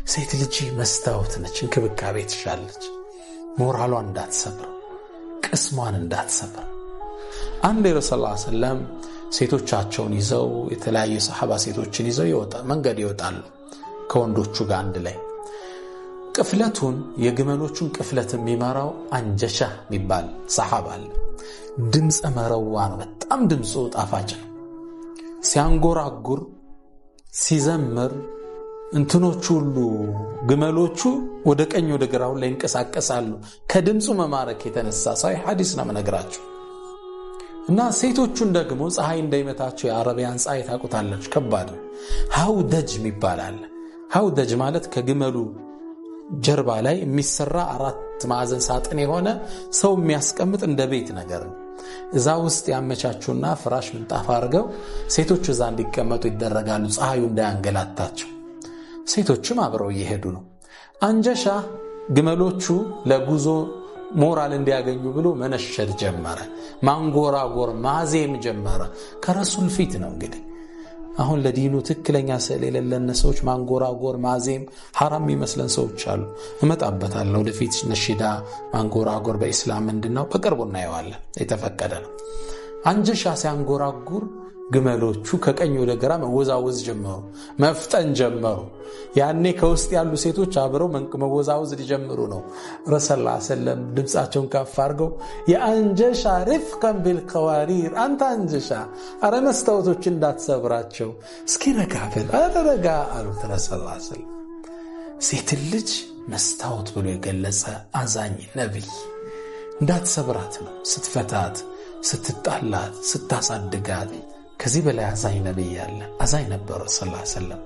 ሴት ልጅ መስታወት ነች፣ እንክብካቤ ትሻለች። ሞራሏን እንዳትሰብር፣ ቅስሟን እንዳትሰብር። አንድ የረሱል ስ ሰለም ሴቶቻቸውን ይዘው፣ የተለያዩ ሰሓባ ሴቶችን ይዘው መንገድ ይወጣሉ ከወንዶቹ ጋር አንድ ላይ። ቅፍለቱን፣ የግመሎቹን ቅፍለት የሚመራው አንጀሻ የሚባል ሰሓባ አለ። ድምፀ መረዋ ነው። በጣም ድምፁ ጣፋጭ ነው። ሲያንጎራጉር፣ ሲዘምር እንትኖቹ ሁሉ፣ ግመሎቹ ወደ ቀኝ ወደ ግራው ላይ ይንቀሳቀሳሉ ከድምፁ መማረክ የተነሳ። ሳይ ሐዲስ ነው የምነግራቸው። እና ሴቶቹን ደግሞ ፀሐይ እንዳይመታቸው፣ የአረቢያን ፀሐይ ታውቁታላችሁ፣ ከባድ ነው። ሀውደጅ የሚባል አለ። ሀውደጅ ማለት ከግመሉ ጀርባ ላይ የሚሰራ አራት ማዕዘን ሳጥን የሆነ ሰው የሚያስቀምጥ እንደ ቤት ነገር ነው። እዛ ውስጥ ያመቻቹና ፍራሽ ምንጣፍ አድርገው ሴቶቹ እዛ እንዲቀመጡ ይደረጋሉ፣ ፀሐዩ እንዳያንገላታቸው። ሴቶቹም አብረው እየሄዱ ነው። አንጀሻ ግመሎቹ ለጉዞ ሞራል እንዲያገኙ ብሎ መነሸድ ጀመረ፣ ማንጎራጎር ማዜም ጀመረ። ከረሱል ፊት ነው እንግዲህ። አሁን ለዲኑ ትክክለኛ ስዕል የሌለን ሰዎች ማንጎራጎር ማዜም ሐራም የሚመስለን ሰዎች አሉ። እመጣበታለሁ ወደፊት። ነሺዳ ማንጎራጎር በኢስላም ምንድን ነው? በቅርቡ እናየዋለን። የተፈቀደ ነው። አንጀሻ ሲያንጎራጉር ግመሎቹ ከቀኝ ወደ ግራ መወዛወዝ ጀመሩ፣ መፍጠን ጀመሩ። ያኔ ከውስጥ ያሉ ሴቶች አብረው መወዛወዝ ሊጀምሩ ነው። ረሰላ ሰለም ድምፃቸውን ከፍ አድርገው የአንጀሻ ሪፍቀን ቢልቀዋሪር፣ አንተ አንጀሻ፣ አረ መስታወቶች እንዳትሰብራቸው፣ እስኪ ረጋ በል፣ አረ ረጋ አሉት። ረሰላ ሰለም ሴትን ልጅ መስታወት ብሎ የገለጸ አዛኝ ነቢይ፣ እንዳትሰብራት ነው። ስትፈታት፣ ስትጣላት፣ ስታሳድጋት ከዚህ በላይ አዛኝ ነቢይ አለ? አዛኝ ነበሩ ስ ሰለም።